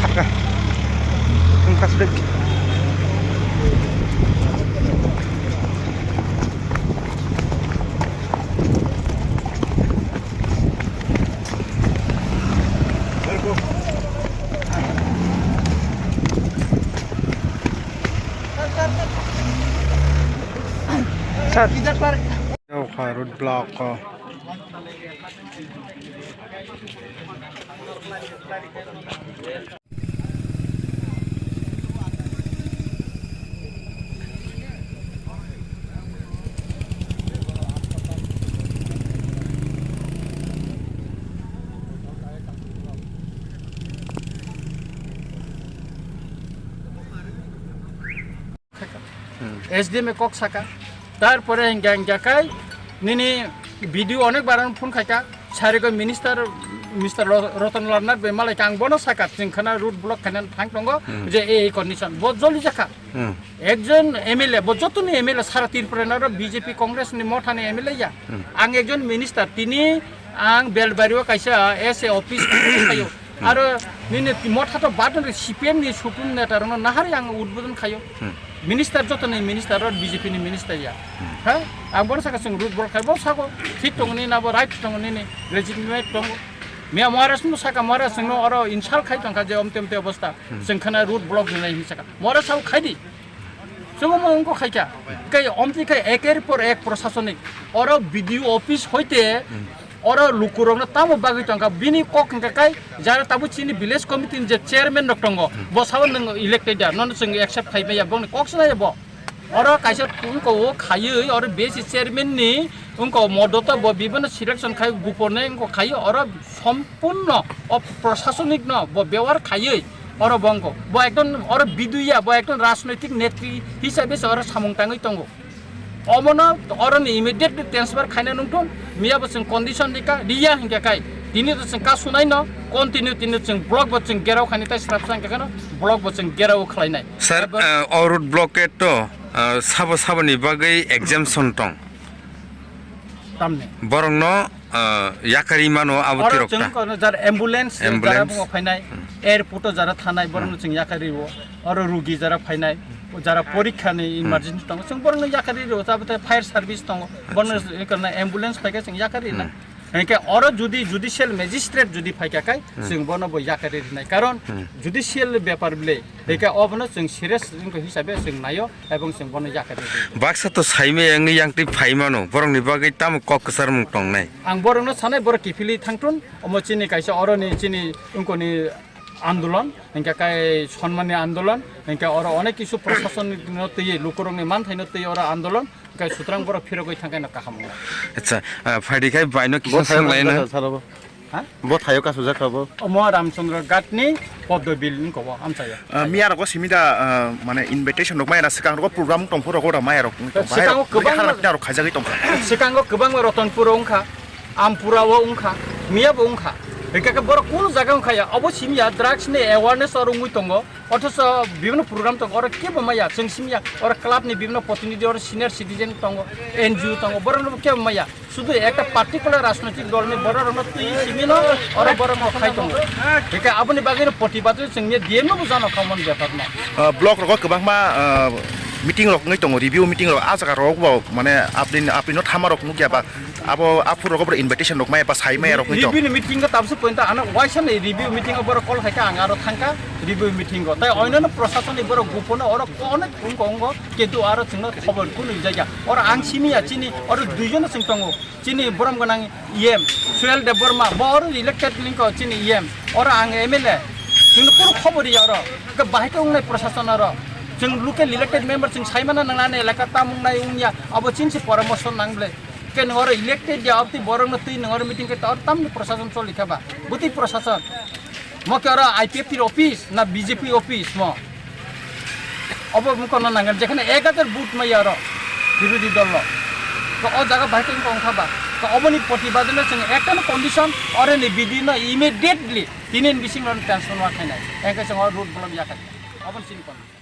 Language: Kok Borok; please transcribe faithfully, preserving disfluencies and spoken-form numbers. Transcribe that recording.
Thaka. Wngkha swdek. Sir. Road block. Hmm. S D M e kok saka. Tarpore hingka hingka kai nini B D O onek baran phone khaika. Sari ko minister, Mister Ro-, Roton Lal Nath bai malai kang bono saka chwng khana road block khana thang tongo Hmm. je ei condition bo joli jakha. Hmm. Ekjon M L A bo jotoni M L A sara Tripura naro B J P Congress ni mothani M L A ya. Hmm. Ang ekjon minister tini ang Belbari o kaisa S A office khayo. Hmm. Aro nini motha to badon re C P M ni supun neta rono nahari ang udbodon khayo. Hmm. Minister joto ni minister ro B J P ni minister ya. Hmm. Ha? Ang bono saka sing root bol khai bo sako. Thik tong ni na bo right tong ni ni legitimate tong. Mia Maharaj no saka Maharaj no oro insult khai tong kha je omte omte obostha. Hmm. Sing khana root block ni nai saka. Maharaj sao khai di. Chwngno wngkha khai kha. Kai omtwi khai eker por ek prosasonik. Oro B D O office hoite oro lukurokno tamo bagwi tongkha. Bini kok hwnkha kai jara tabuk chini village committee ni je chairman rok tongo. Bo sao nwng elected ya, nono chwng accept khai maya, bongni kok se naiya bo. Oro kaisa wngkha o khaiwi oro B S C chairman ni wngkha o modoto bo bibano selection khai gupone wngkha khai oro sompurno o prosasonik no bo bewar khaiwi oro bo wngkha. Bo ekdom oro biduya, bo ekdom rajnoitik netri hisabe se oro samung tangwi tongo. Omono oroni immediately transfer khaina nungthun, miya bo chwng condition rika, riya hinkhe kai. Tini to chwng kasunai no, continue tini chwng block bo chwng gerao khaini tai srapsa hinkhe kheno block bo chwng gerao khlainai. Sir, Abo uh, o road blockade to uh, sabo saboni bagwi exemption tong. Tamni. Borokno uh, yakari mano abo Oro tirok chwng ta. Kono jar ambulance, Ambulance. Jara bungo phainai, Hmm. airport o jara thanai, borokno Hmm. chwng yakari o. Oro rugi jara phainai, jara porikha ni Hmm. emergency tongo, chwng borokno yakari o. Tabate fire service tongo, borokno Acha. Kono ambulance phaikhe chwng yakari na. Hmm. Hinkhe oro judi judicial magistrate judi phaikha kai, Hmm. chwng bono bo yakari rinai. Karon Hmm. judicial bepar bile, Hmm. hinkhe obono chwng serious wngkha hisabe chwng naio. Ebong chwng bono yakari di. Baksa to saimaya wngwi yang twi phai mano, borokni bagwi tamo kok kwcharmung tongnai? Ang borokno sanai, borok kiphilwi thangthun, omo chini kaisa oroni chini wngkoni andolon, hinkhe kai sonmani andolon, hinkhe oro onek kisu prosason no twiwi, lukurokni manthaino twiwi oro andolon, hinkhe sutrang borok phirogwi thangkhe no kaham wngnai. Acha, ah, phaidi khai baino kisa Bo saimani swnglaino. Jaka salobo. Ha? Bo thaio kasujak kha bo? Omo Ramchandra Ghat ni Poddo Bill ni kobo amchaya. Ah, miya rogo simi da, ah, mane invitation rok maya na swkang rogo program tong phuru rogo da maya rok tong. Swkango kwbangma harap na rok khaijagwi tong kha. Swkango kwbangma Ratanpur o wngkha, Ampura o wngkha, miya bo wngkha. Hikha khe borok kunu jaga wngkha ya, obo simi ya drugs ni awareness oro wngwi tongo. Othocho bibhinno program tongo, oro kebo maya, chwng simi ya, oro club ni bibhinno protinidhi, oro senior citizen tongo, N G O tongo, borok no kebo maya. Sudu ekta particular rajnoitik dol ni borok rok no twi simi no, oro borok no khai tongo. Hikha aboni bagwi no protibad chwng ni D M no bo jano kha mon bepar no. Ah, block rogo kwbangma, ah, meeting rok wngwi tongo, review meeting rok, ah jaga rok bo mane apni, apni no thama rok nukya ba. Abo aphuru rogo boro invitation rok maya ba sai maya rok ni tong. Review ni meeting o tabse point ano waisa ni review meeting o borok call khaika ang aro thangka review meeting o. Tai oino no prosason ni borok gupo no oro onek wngko wngko kintu aro chwngno khobor kunu jaga. Oro ang simi ya chini oro duijon no chwng tongo. Chini borom gwnang E M Suel Debbarma bo oro elected lingko chini E M. Oro ang M L A. Chwngno kunu khobor ya oro. Ke bahai ke wngnai prosason oro. Chwng local elected member chwng saimana nangnani elaka tam wngnai wngya abo chini se poramorso nang ble. Ke nwng oro elected ya, obtwi borok no twi nwng oro meeting khe tor tamni prosason choli kha ba? Bwtwi prosason? Mo khe oro I P F T office na B J P office mo? Obo mukon no nangani, jekhane ek hajar vote maya oro birodhi dol no. To o jaga bahai khe wngkha ba? To oboni protibad no chwng ekta no condition, oro ni bidi no immediately tini ni bising no transformer khainai. Engkhe chwng o road block ya kha. Oboni chini condition.